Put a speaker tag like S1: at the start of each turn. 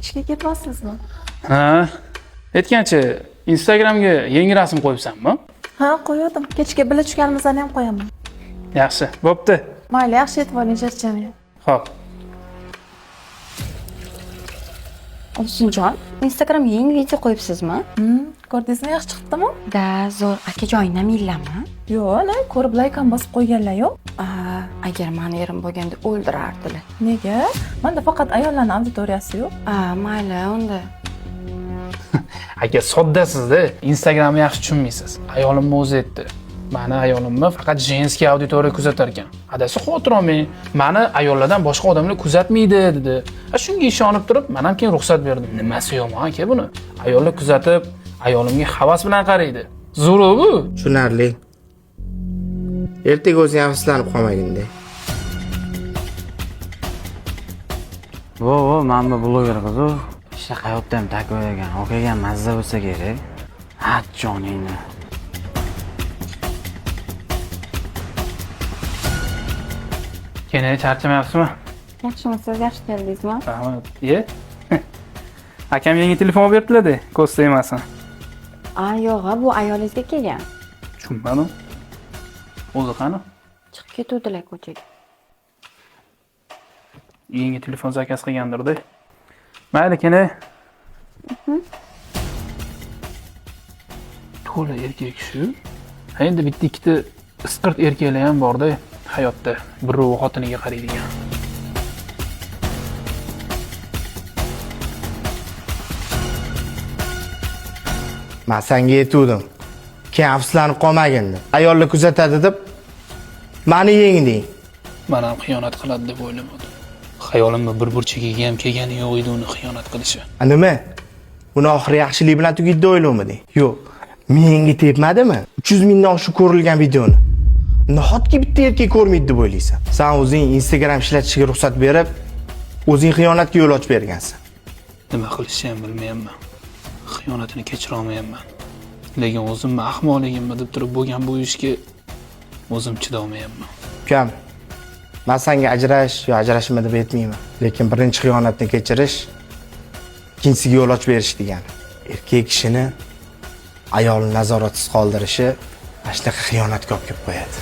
S1: Ishga ketmaysizmi?
S2: Ha, aytgancha, Instagramga yangi rasm qo'yibsanmi?
S1: Ha, qo'ydim. Kechga birga tushganimizni ham qo'yaman.
S2: Yaxshi, bo'pti.
S1: Mayli, yaxshi yetib oling, charchamang.
S2: Xo'p.
S3: Ovsinjon, Instagramga yangi video qo'yibsizmi?
S1: Ko'rdingizmi, yaxshi chiqibdimi?
S3: Da, zo'r. Aka joyingdan millami?
S1: Yo'q, ana ko'rib layk ham bosib qo'yganlar yo'q.
S3: Agar mani erim bo'lganda o'ldirardilar.
S1: Nega? Manda faqat ayollarning auditoriyasi yo'q.
S3: A, mayli unda.
S2: Aka, soddasizda, Instagramni yaxshi tushunmaysiz. Ayolimni o'zi aytdi. Mani ayolimni faqat женский auditoriya kuzatar ekan. Adasi xavotir olmang, mani ayollardan boshqa odamlar kuzatmaydi dedi. A shunga ishonib turib, men ham keyin ruxsat berdim. Nimasi yomon aka buni? Ayollar kuzatib, ayolimga havas bilan qaraydi. Zo'ru bu.
S4: Tushunarli. Ertaga o'zing afsuslanib qolmaginda.
S5: Vo, vo, mana bu bloger qiz u. Ishni hayotda ham takoy ekan. Okaga ham mazza bo'lsa kerak. Ha, joningni.
S2: Keyin charchamayapsizmi?
S3: Yaxshimisiz? Yaxshi keldingizmi?
S2: Rahmat. Ye. Akam yangi telefon olib berdilar-da, ko'z tegmasin.
S3: A, yo'q, bu ayolingizga kelgan.
S2: Tushunmadim. O'zi qani?
S3: Chiqib ketuvdilar ko'chaga.
S2: Yangi telefon zakaz qilgandir-da. Mayli, keyin. To'la erkak shu. Ha, endi bitta ikkita isqirt erkaklar ham bor-da hayotda. Birov xotiniga qaraydigan.
S4: Man senga aytuvdim. Keyin afsuslanib qolmagin deb. Ayollar kuzatadi deb mani yengding.
S2: Men ham xiyonat qiladi deb o'ylamadim. Xayolimda bir burchagiga ham kelgani yo'q edi uni xiyonat qilishi.
S4: A nima? Buni oxiri yaxshilik bilan tugaydi deb o'ylamading? Yo'q. Menga tepmadimi? 300 mingdan oshiq ko'rilgan videoni. Nahotki bitta erkak ko'rmaydi deb o'ylaysan? San o'zing Instagram ishlatishiga ruxsat berib, o'zing xiyonatga yo'l ochib bergansan.
S2: Nima qilishni ham bilmayapman. Xiyonatini kechira olmayapman. Lekin o'zimni ahmoqligimni deb turib bo'lgan bu ishga o'zim chidolmayapman.
S4: Ukam, man senga ajrash yo ajrashma deb aytmayman. Lekin birinchi xiyonatni kechirish ikkinchisiga yo'l ochib berish degani. Erkak kishini ayolni nazoratsiz qoldirishi mana shunaqa xiyonatga olib kelib qo'yadi.